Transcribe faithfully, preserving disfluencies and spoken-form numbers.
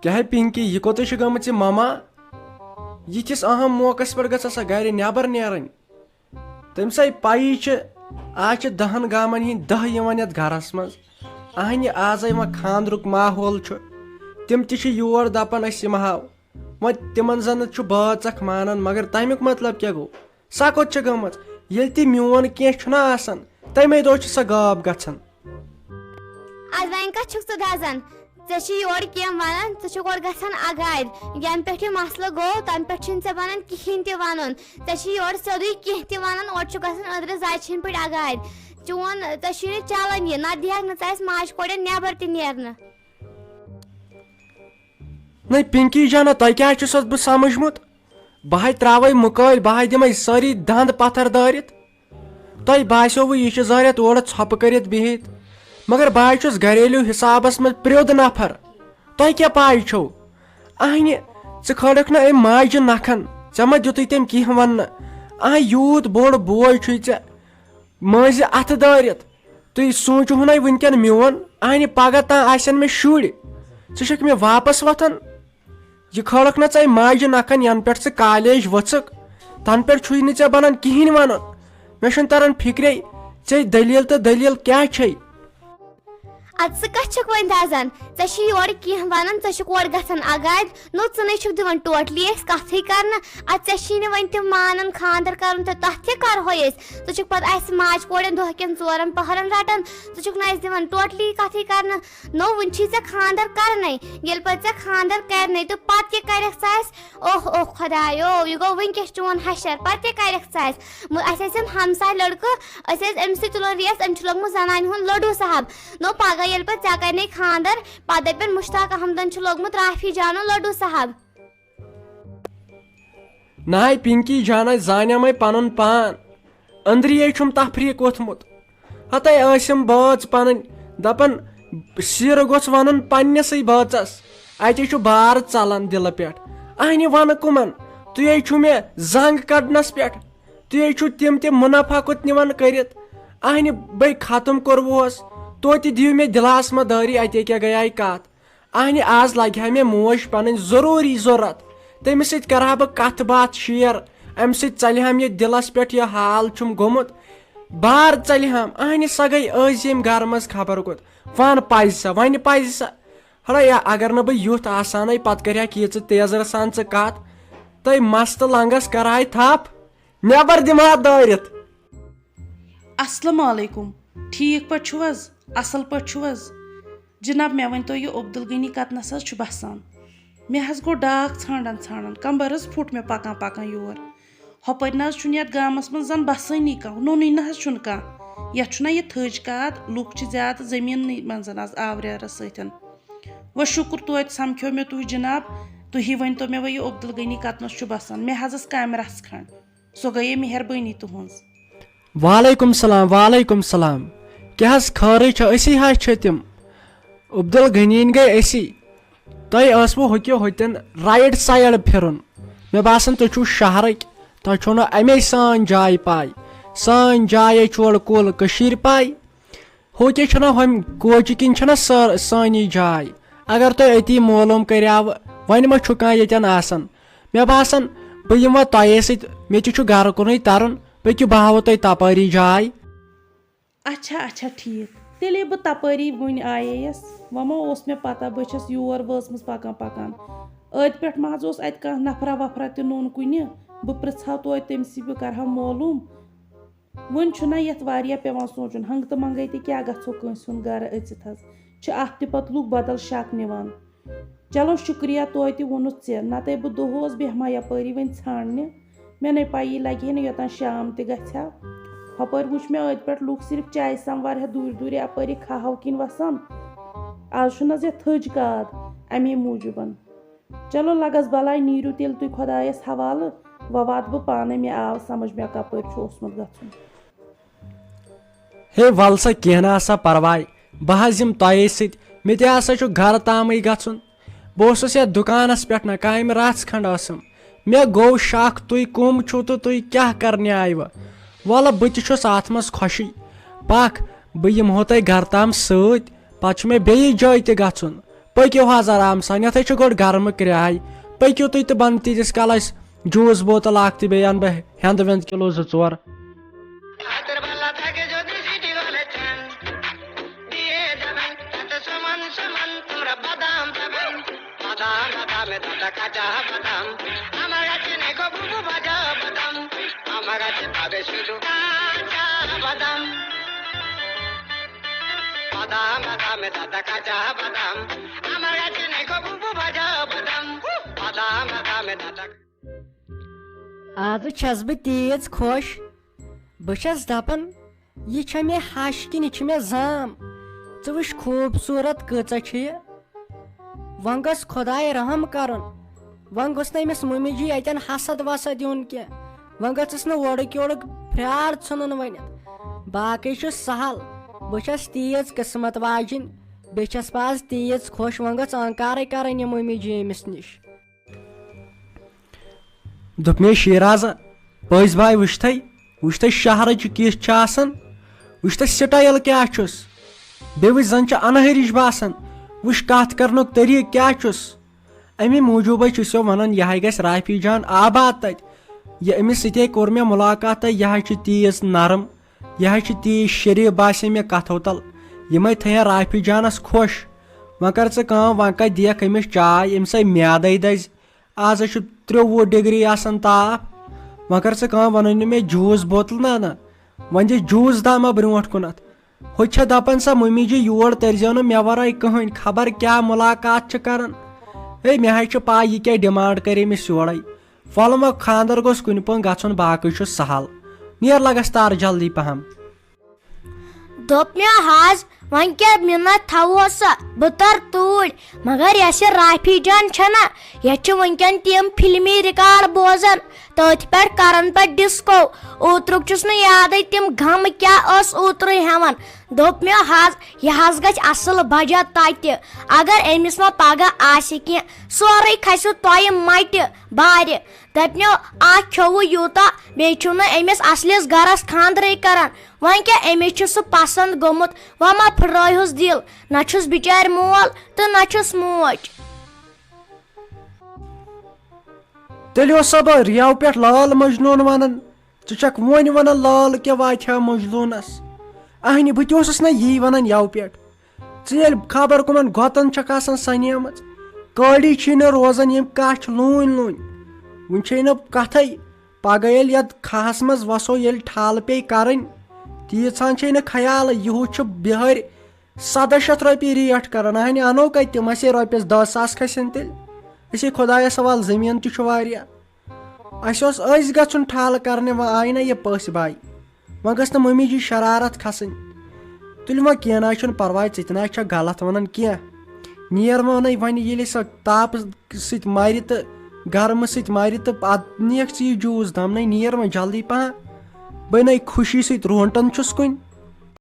کیٛاہ پِنکی، یہِ کوٚتُے چھِ گٔمٕژ یہِ مما؟ یِتھِس اہم موقعس پٮ۪ٹھ گٔژھ سۄ گرِ نٮ۪بر نیرٕنۍ۔ تٔمۍ سٕے پَیی چھِ، آز چھِ دَہَن گامَن ہِنٛدۍ دَہ یِوان یَتھ گَرَس منٛز۔ اَہنہِ آزَے وۄنۍ خانٛدرُک ماحول چھُ، تِم تہِ چھِ یور دَپان أسۍ یِمہٕ ہاو۔ وۄنۍ تِمَن زَن چھُ بٲژَکھ مانان، مگر تَمیُک مطلب کیٛاہ گوٚو؟ سۄ کوٚت چھِ گٔمٕژ؟ ییٚلہِ تہِ میون کینٛہہ چھُنہ آسان، تَمے دۄہ چھِ سۄ غٲب گژھان۔ اَدٕ وۄنۍ کَتھ چھُکھ ژٕ دَزان؟ ژےٚ چھِ یورٕ کینٛہہ وَنان، ژٕ چھُکھ اورٕ گژھان اَگادِ۔ یَنہٕ پٮ۪ٹھ یہِ مسلہٕ گوٚو، تَنہٕ پٮ۪ٹھ چھُنہٕ ژےٚ بَنان کِہیٖنۍ تہِ وَنُن۔ ژےٚ چھِ یورٕ سیوٚدُے کینٛہہ تہِ وَنان، اورٕ چھُکھ گژھان أدرٕ زَچہِ ہِنٛدۍ پٲٹھۍ اَگادِ۔ چون، ژےٚ چھُے نہٕ چَلان یہِ، نَتہٕ دِہَکھ نہٕ ژٕ اَسہِ ماجہِ کورٮ۪ن نٮ۪بَر تہِ نیرنہٕ۔ نَے پِنکی جانہ، تۄہہِ کیٛاہ چھُ سَس بہٕ سَمجھمُت؟ بہٕ ہاے ترٛاوَے مُکٲلۍ، بہٕ ہاے دِمَے سٲری دَنٛد پَتھر دٲرِتھ۔ تۄہہِ باسیووٕ یہِ چھِ زٲرِتھ اورٕ ژھۄپہٕ کٔرِتھ بِہِتھ، مگر بہٕ ہاے چھُس گریلو حسابس منٛز پریوٚد نفر۔ تۄہہِ کیٛاہ پاے چھو؟ اہنہِ، ژٕ کھٲلکھ نہٕ أمۍ ماجہِ نکھن، ژےٚ ما دیُتُے تٔمۍ کینٛہہ وننہٕ؟ اہنہِ، یوٗت بوٚڑ بوے چھُے ژےٚ، مٲنزِ اتھٕ دٲرِتھ۔ تُہۍ سوٗنٛچِو ہُنَے وٕنکٮ۪ن میون، اہنہِ، پگاہ تام آسن مےٚ شُرۍ، ژٕ چھکھ مےٚ واپس وۄتھان؟ یہِ کھٲلکھ نہ ژے ماجہِ نکھن، ینہٕ پٮ۪ٹھ ژٕ کالیج ؤژھکھ، تنہٕ پٮ۪ٹھ چھُے نہٕ ژےٚ بنان کِہیٖنۍ ونُن۔ مےٚ چھُنہٕ تران فکرے، ژے دٔلیٖل تہٕ دٔلیٖل کیٛاہ چھے؟ ادٕ ژٕ کتھ چھکھ وۄنۍ دزان؟ ژےٚ چھِ یورٕ کینٛہہ ونان، ژٕ چھکھ اورٕ گژھان اگادِ۔ نو، ژٕ نے چھکھ دِوان ٹوٹلی اسہِ کتھٕے کرنہٕ۔ ادٕ ژےٚ چھی نہٕ وۄنۍ تِم مانان خاندر کرُن تہٕ تتھ تہِ کرہوے أسۍ۔ ژٕ چھکھ پتہٕ اسہِ ماجہِ کورٮ۪ن دۄہ کٮ۪ن ژورن پہرن رٹان، ژٕ چھکھ نہٕ اسہِ دِوان ٹوٹلی کتھٕے کرنہٕ۔ نو، وُنہِ چھی ژےٚ خاندر کرنے۔ ییٚلہِ پتہٕ ژےٚ خاندر کرنے تہٕ پتہٕ کیٛاہ کرکھ ژٕ اسہِ؟ اوہ اوہ خۄدایو، یہِ گوٚو وٕنکیٚس چون حشر، پتہٕ کیٛاہ کرکھ ژٕ اسہِ؟ مُ-، اسہِ ٲسۍ یِم ہمساے لڑکہٕ، أسۍ ٲسۍ أمۍ سٕے تُلان ریس، أمۍ چھُ لوٚگمُت زنانہِ ہُنٛد لڈوٗ صاحب۔ نو، پگاہ ییٚلہِ پتہٕ ژےٚ کرنے خاندر، پتہٕ دپن مشتاق احمدن چھُ لوٚگمُت رافی جانُن لڈوٗ صاحب۔ ناے پِنکی جانہ، زانیمے پنُن پان، أنٛدری ہے چھُم تفریٖق ووٚتھمُت۔ ہتے ٲسِم بٲژ پنٕنۍ دپان، سیٖرٕ گوٚژھ ونُن پننِسٕے بٲژس، اتے چھُ بار ژلان دِلہٕ پٮ۪ٹھ۔ اہنہِ ونہٕ کُمن؟ تُہۍ ہے چھِو مےٚ زنگ کڑنس پٮ۪ٹھ، تُہۍ ہے چھِو تِم تہِ منافع کُت نِوان کٔرِتھ۔ اہنہِ بے ختم کوٚروُہس، توتہِ دِیِو مےٚ دِلاسہٕ مدٲری، اتے کیٛاہ گٔیے کتھ؟ اہنہِ آز لگہِ ہا مےٚ موج پنٕنۍ ضروٗری ضروٗرت، تٔمِس سۭتۍ کرٕ ہا بہٕ کتھ باتھ شیر، امہِ سۭتۍ ژلہِ ہم یہِ دِلس پٮ۪ٹھ یہِ حال چھُم گوٚمُت۔ بار ژلہِ ہم، اہنہِ سۄ گٔے ٲسۍ ییٚمہِ گرٕ منٛز خبر کوٚت۔ وَن پزِ سا، وۄنۍ پزِ سا۔ ہڑا یا اگر نہٕ بہٕ یُتھ آسہٕ ہانے، پتہٕ کرِ ہا کہِ ژٕ تیزرٕ سان ژٕ کتھ، تہٕ مستہٕ لنگس کرہاے تھپھ، نٮ۪بر دِمہٕ ہا دٲرِتھ۔ السلام علیکم، ٹھیک پٲٹھۍ چھِو حظ؟ اصل پٲٹھۍ چھِو حظ؟ جناب، مےٚ ؤنۍ تو، یہِ عبدالغنی کتنس حظ چھُ بسان؟ مےٚ حظ گوٚو ڈاکھ ژھانڈان ژھانڈان، کمبر حظ پھُٹ مےٚ پکان پکان یور۔ ہۄپٲرۍ نہ حظ چھُنہٕ یتھ گامس منٛز زن بسٲنی کانٛہہ، نوٚنُے نہ حظ چھُنہٕ کانٛہہ۔ یتھ چھُنہ یہِ تھٔج کاد، لُکھ چھِ زیادٕ زٔمیٖننٕے منٛز آز آوریرس سۭتۍ۔ وۄنۍ شُکر توتہِ سمکھیو مےٚ تُہۍ جناب، تُہی ؤنۍ تو مےٚ وۄنۍ، یہِ عبدالغنی کتنس چھُ بسان؟ مےٚ حظ ٲس کامہِ رژھ کھنڈ، سۄ گٔیے مہربٲنی تُہنٛز۔ وعلیکم سلام، وعلیکم سلام۔ کیٛاہ حظ خٲرٕے چھا؟ أسی حظ چھِ تِم۔ عبدالغنیٖن گٔے أسی۔ تۄہہِ ٲسوٕ ہُکہِ ہوٚتٮ۪ن رایٹ سایڈ پھِرُن۔ مےٚ باسان تُہۍ چھِو شہرٕکۍ، تۄہہِ چھو نہٕ اَمے سٲنۍ جاے پاے۔ سٲنۍ جاے ہے چھُ اورٕ کُل کٔشیٖرِ پاے۔ ہوٚتہِ چھُنہ ہۄمہِ کوچہِ کِنۍ چھَنہ سٲ-، سٲنی جاے۔ اگر تۄہہِ أتی معلوم کریاوٕ، وۄنۍ ما چھُ کانٛہہ ییٚتٮ۪ن آسان؟ مےٚ باسان، بہٕ یِمہٕ وۄنۍ تۄہے سۭتۍ، مےٚ تہِ چھُ گرٕ کُنُے ترُن، پٔکِو بہٕ ہاوو تۄہہِ تپٲری جاے۔ اچھا اچھا، ٹھیک، تیٚلے بہٕ تپٲری وُنۍ آیے یس، وۄنۍ ما اوس مےٚ پتہ، بہٕ چھس یور وٲژمٕژ پکان پکان۔ أتۍ پٮ۪ٹھ ما حظ اوس اتہِ کانٛہہ نفرا وفرا تہِ نوٚن کُنہِ؟ بہٕ پرژھہٕ ہا توتہِ تٔمۍ سٕے، بہٕ کرٕ ہا معلوم۔ وۄنۍ چھُنہ یتھ واریاہ پٮ۪وان سونٛچُن، ہنٛگہٕ تہٕ منٛگے تہِ کیٛاہ گژھو کٲنٛسہِ ہُنٛد گرٕ أژِتھ حظ، چھِ اتھ تہِ پتہٕ لُکھ بدل شک نِوان۔ چلو شُکریہ، توتہِ ووٚنُتھ ژےٚ، نتہٕ بہٕ دۄہس بیہمہ یپٲری وۄنۍ ژھانڈنہِ۔ مےٚ نے پَیی لگہِ ہے نہٕ یوٚتام شام تہِ گژھِ ہا۔ ہۄپٲرۍ وٕچھ مےٚ أتۍ پٮ۪ٹھ لُکھ صرف چایہِ سموار ہٮ۪تھ دوٗرِ دوٗرِ اپٲری کھاہو کِنۍ وسان۔ آز چھُنہٕ حظ یتھ تھٔج کاد، امی موٗجوٗبن۔ چلو لگس بلاے، نیٖرِو تیٚلہِ تُہۍ خۄدایس حوالہٕ، وۄنۍ واتہٕ بہٕ پانے، مےٚ آو سمجھ مےٚ کپٲرۍ چھُ اوسمُت گژھُن۔ ہے ول سا، کینٛہہ نہ سا پرواے، بہٕ حظ یِمہٕ تۄہے سۭتۍ، مےٚ تہِ ہسا چھُ گرٕ تامٕے گژھُن۔ بہٕ اوسُس یتھ دُکانس پٮ۪ٹھ نہ کامہِ رژھ کھنڈ ٲسٕم، مےٚ گوٚو شک تُہۍ کٕم چھِو تہٕ تُہۍ کیٛاہ کرنہِ آیوٕ۔ ولہٕ بہٕ تہِ چھُس اتھ منٛز خۄشٕے، پکھ بہٕ یِمہو تۄہہِ گرٕ تام سۭتۍ، پتہٕ چھُ مےٚ بیٚیِس جایہِ تہِ گژھُن۔ پٔکِو حظ آرام سان، یَتھ حظ چھِ گۄڈٕ گرمہٕ کرٛاے۔ پٔکِو تُہۍ تہٕ بَنہٕ تیٖتِس کالَس جوٗس بوتل اَکھ تہٕ بیٚیہِ اَنہٕ بہٕ ہٮ۪نٛد وٮ۪نٛد کِلوٗ زٕ ژور۔ বাদাম বাদামে দাদা কাঁচা বাদাম, আমার গাছে নেই গো বুবু ভাজা বাদাম, আমার গাছে পাবে শুধু কাঁচা বাদাম। বাদাম বাদামে দাদা কাঁচা বাদাম, আমার গাছে নেই গো বুবু ভাজা বাদাম, বাদাম বাদামে দাদা। آز چھَس بہٕ تیٖژ خۄش۔ بہٕ چھَس دَپان، یہِ چھےٚ مےٚ ہَش کِنہٕ یہِ چھِ مےٚ زام؟ ژٕ وٕچھ، خوٗبصوٗرت کۭژاہ چھِ یہِ۔ وۄنۍ گوٚژھ خۄداے رحم کَرُن۔ وۄنۍ گوٚژھ نہٕ أمِس مُمہِ جی اَتٮ۪ن حسد وسد یُن کینٛہہ۔ وۄنۍ گٔژھٕس نہٕ اورُک یورُک پھرٛار ژھٕنُن ؤنِتھ۔ باقٕے چھُ سہل۔ بہٕ چھَس تیٖژ قٕسمت واجِنۍ۔ بیٚیہِ چھَس بہٕ آز تیٖژ خۄش۔ وۄنۍ گٔژھ انکارٕے کَرٕنۍ یہِ مُمہِ جی أمِس نِش۔ دوٚپ مےٚ، شیرازا، پٔزۍ باے وٕچھتھے، وٕچھتھے شہرٕچ کِژھ چھِ آسان، وٕچھتھے سٹایل کیٛاہ چھُس، بیٚیہِ وٕچھ زن چھِ انہٲرِش باسان، وٕچھ کتھ کرنُک طریٖقہٕ کیٛاہ چھُس۔ امی موٗجوٗبے چھُس یو ونان، یہِ ہا گژھِ رافی جان آباد تتہِ۔ یہِ أمِس سۭتۍ کوٚر مےٚ مُلاقات تہٕ یہِ ہا چھُ تیٖژ نرم، یہِ ہا چھُ تیٖژ شریٖف باسے مےٚ کتھو تل۔ یِمے تھٲیِن رافی جانس خۄش۔ وۄنۍ کر ژٕ کٲم، وۄنۍ کتہِ دِیکھ أمِس چاے، أمِس ہے میادے دزِ۔ آز ہے چھُ ترٛوٚوُہ ڈگری آسان تاپھ۔ وۄنۍ کر ژٕ کٲم، وۄنۍ أنۍ مےٚ جوٗس بوتل، نہ نہ، وۄنۍ دِ جوٗس دما برونٛٹھ کُنتھ۔ ہُہ چھےٚ دپان، سۄ مُمی جی یور تٔرزیو نہٕ مےٚ ورٲے کٕہٕنۍ، خبر کیٛاہ مُلاقات چھِ کران۔ ہے، مےٚ حظ چھِ پاے یہِ کیٛاہ ڈیمانڈ کرِ أمِس یورے۔ وۄلہٕ وۄنۍ خانٛدر گوٚژھ کُنہِ پٲٹھۍ گژھُن، باقٕے چھُ سہل۔ نیر لگس تار جلدی پہم۔ دوٚپ مےٚ، حظ، وۄنۍ کیٛاہ مِنت تھاوہوسا، بہٕ ترٕ توٗرۍ۔ مگر یۄس یہِ رافی جان چھےٚ نا، یہِ چھِ وٕنکٮ۪ن تِم فلمی ریکارڈ بوزان، تٔتھۍ پٮ۪ٹھ کران پتہٕ ڈسکو۔ اوترُک چھُس نہٕ یادٕے تِم غم کیٛاہ ٲس اوترٕ ہٮ۪وان۔ دوٚپ مےٚ، حظ، یہِ حظ گژھِ اصل بجا تتہِ۔ اگر أمِس وۄنۍ پگاہ آسہِ کینٛہہ، سورُے کھسہِ تۄہہِ مٹہِ بارِ۔ دپنیو، اکھ کھیوٚوُ یوٗتاہ، بیٚیہِ چھُو نہٕ أمِس اصلِس گرس خانٛدرٕے کران۔ وۄنۍ کیٛاہ، أمِس چھُ سُہ پسنٛد گوٚمُت، وۄنۍ ما پھٕٹرٲیہُس دِل؟ نہ چھُس بِچارِ مول تہٕ نہ چھُس موج۔ تیٚلہِ اوسا بہٕ ریو پٮ۪ٹھ لال مجنون ونان؟ ژٕ چھکھ وۄنۍ ونان لال کیٛاہ واتہِ ہا مجنونس؟ اہنہِ، بہٕ تہِ اوسُس نہ یی ونان یو پٮ۪ٹھ۔ ژٕ ییٚلہِ خبر کٕمن گۄتن چھکھ آسان سنیمٕژ، کٲڑی چھی نہٕ روزان یِم کچھ لوٗنۍ لوٗنۍ۔ وُنہِ چھے نہٕ کتھے۔ پگاہ ییٚلہِ یتھ کھہس منٛز وسو، ییٚلہِ ٹھالہٕ پیٚیہِ کرٕنۍ، تیٖژ ہن چھے نہٕ خیال۔ یِہُس چھُ بِہٲرۍ سدہ شیتھ رۄپیہِ ریٹ کران، اہنہِ انو کتہِ تِم؟ اسے رۄپیس دہ ساس کھسن تیٚلہِ۔ اسے خۄدایس حوالہٕ زٔمیٖن تہِ چھُ واریاہ۔ اسہِ اوس أزۍ گژھُن ٹھالہٕ کرنہِ، وۄنۍ آیہِ نہ یہِ پٔژھۍ باے۔ وۄنۍ گٔژھ نہٕ مٔمی جی شرارت کھسٕنۍ۔ تُلہِ وۄنۍ، کینٛہہ نہ حظ چھُنہٕ پرواے، ژٕ تہِ نہ حظ چھکھ غلط ونان کینٛہہ۔ نیر وۄنۍ وۄنۍ ییٚلہِ سۄ تاپہٕ سۭتۍ مرِ تہٕ گرمہٕ سۭتۍ مرِ تہٕ ادٕ نِیَکھ ژٕ یہِ جوٗس دمنے، نیر وۄنۍ جلدی پہن۔ بہٕ نے خوشی سۭتۍ رونٹن چھُس کُنہِ۔